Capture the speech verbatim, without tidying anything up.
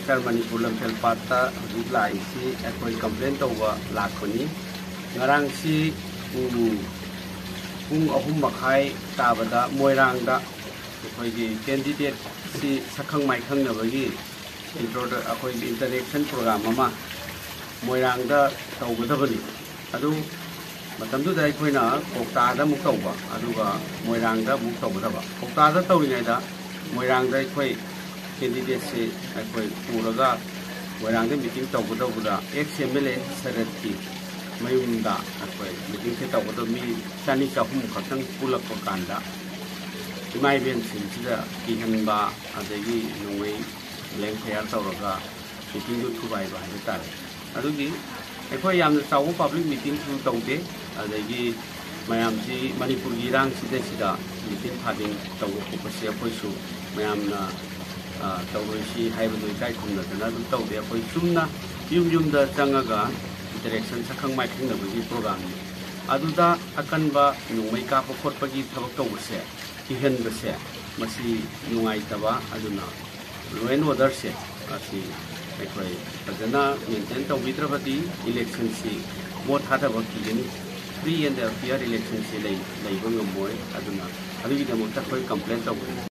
ꯁꯥꯔ, ꯃꯅꯤꯄꯨꯔ ꯂꯝꯐꯦꯜ ꯄꯥꯠꯇ ꯍꯧꯖꯤꯛ ꯂꯥꯛꯏꯁꯤ ꯑꯩꯈꯣꯏ ꯀꯝꯄ꯭ꯂꯦꯟ ꯇꯧꯕ ꯂꯥꯛꯄꯅꯤ꯫ ꯉꯔꯥꯡꯁꯤ ꯄꯨꯡ, ꯄꯨꯡ ꯑꯍꯨꯝ ꯃꯈꯥꯏ ꯇꯥꯕꯗ ꯃꯣꯏꯔꯥꯡꯗ ꯑꯩꯈꯣꯏꯒꯤ ꯀꯦꯟꯗꯤꯗꯦꯠꯁꯤ ꯁꯛꯈꯪ ꯃꯥꯏꯈꯪꯅꯕꯒꯤ ꯏꯟꯇ꯭ꯔꯣꯗ-, ꯑꯩꯈꯣꯏꯒꯤ ꯏꯟꯇꯔꯦꯛꯁꯟ ꯄ꯭ꯔꯣꯒ꯭ꯔꯥꯝ ꯑꯃ ꯃꯣꯏꯔꯥꯡꯗ ꯇꯧꯒꯗꯕꯅꯤ꯫ ꯑꯗꯨ ꯃꯇꯝꯗꯨꯗ ꯑꯩꯈꯣꯏꯅ ꯀꯣꯛꯇꯥꯗ ꯑꯃꯨꯛ ꯇꯧꯕ, ꯑꯗꯨꯒ ꯃꯣꯏꯔꯥꯡꯗ ꯑꯃꯨꯛ ꯇꯧꯒꯗꯕ꯫ ꯀꯣꯛꯇꯥꯗ ꯇꯧꯔꯤꯉꯩꯗ ꯃꯣꯏꯔꯥꯡꯗ ꯑꯩꯈꯣꯏ ꯀꯦꯟꯗꯤꯗꯦꯠꯁꯤ ꯑꯩꯈꯣꯏ ꯄꯨꯔꯒ ꯃꯣꯏꯔꯥꯡꯗ ꯃꯤꯇꯤꯡ ꯇꯧꯒꯗꯧꯕꯗ ꯑꯦꯛꯁ ꯑꯦꯝ ꯑꯦꯜ ꯑꯦ ꯁꯔꯠꯀꯤ ꯃꯌꯨꯝꯗ ꯑꯩꯈꯣꯏ ꯃꯤꯇꯤꯡꯁꯦ ꯇꯧꯒꯗꯕ ꯃꯤ ꯆꯅꯤ ꯆꯍꯨꯝ ꯈꯛꯇꯪ ꯄꯨꯜꯂꯛꯄ ꯀꯥꯟꯗ ꯏꯃꯥ ꯏꯕꯦꯟꯁꯤꯡꯁꯤꯗ ꯀꯤꯍꯟꯕ, ꯑꯗꯒꯤ ꯅꯣꯡꯃꯩ ꯕ꯭ꯂꯦꯡ ꯐꯌꯥꯔ ꯇꯧꯔꯒ ꯃꯤꯇꯤꯡꯗꯨ ꯊꯨꯒꯥꯏꯕ ꯍꯥꯏꯕ ꯇꯥꯔꯦ꯫ ꯑꯗꯨꯒꯤ ꯑꯩꯈꯣꯏ ꯌꯥꯝꯅ ꯆꯥꯎꯕ ꯄꯥꯕ꯭ꯂꯤꯛ ꯃꯤꯇꯤꯡꯁꯨ ꯇꯧꯗꯦ꯫ ꯑꯗꯒꯤ ꯃꯌꯥꯝꯁꯤ ꯃꯅꯤꯄꯨꯔꯒꯤ ꯏꯔꯥꯡꯁꯤꯗꯩꯁꯤꯗ ꯃꯤꯇꯤꯡ ꯐꯥꯗꯤꯡ ꯇꯧꯕ ꯈꯣꯠꯄꯁꯦ ꯑꯩꯈꯣꯏꯁꯨ ꯃꯌꯥꯝꯅ, ꯑ, ꯇꯧꯔꯣꯏꯁꯤ ꯍꯥꯏꯕꯗꯨ ꯏꯀꯥꯏ ꯈꯨꯝꯅꯗꯅ ꯑꯗꯨꯝ ꯇꯧꯗꯦ꯫ ꯑꯩꯈꯣꯏ ꯆꯨꯝꯅ ꯌꯨꯝ ꯌꯨꯝꯗ ꯆꯪꯉꯒ ꯏꯟꯇꯔꯦꯛꯁꯟ, ꯁꯛꯈꯪ ꯃꯥꯏꯈꯪꯅꯕꯒꯤ ꯄ꯭ꯔꯣꯒ꯭ꯔꯥꯝꯅꯤ꯫ ꯑꯗꯨꯗ ꯑꯀꯟꯕ ꯅꯣꯡꯃꯩ ꯀꯥꯞꯄ ꯈꯣꯠꯄꯒꯤ ꯊꯕꯛ ꯇꯧꯕꯁꯦ, ꯀꯤꯍꯟꯕꯁꯦ, ꯃꯁꯤ ꯅꯨꯡꯉꯥꯏꯇꯕ꯫ ꯑꯗꯨꯅ ꯂꯣ ꯑꯦꯟ ꯑꯣꯔꯗꯔꯁꯦ ꯑꯁꯤ ꯑꯩꯈꯣꯏ ꯐꯖꯅ ꯃꯦꯟꯇꯦꯟ ꯇꯧꯕꯤꯗ꯭ꯔꯕꯗꯤ ꯏꯂꯦꯛꯁꯟꯁꯤ, ꯚꯣꯠ ꯊꯥꯗꯕ ꯀꯤꯒꯅꯤ꯫ ꯐ꯭ꯔꯤ ꯑꯦꯟ ꯐꯤꯌꯔ ꯏꯂꯦꯛꯁꯟꯁꯤ ꯂꯩ-, ꯂꯩꯕ ꯉꯝꯃꯣꯏ꯫ ꯑꯗꯨꯅ ꯑꯗꯨꯒꯤꯗꯃꯛꯇ ꯑꯩꯈꯣꯏ ꯀꯝꯄ꯭ꯂꯦꯟ ꯇꯧꯕꯅꯤ꯫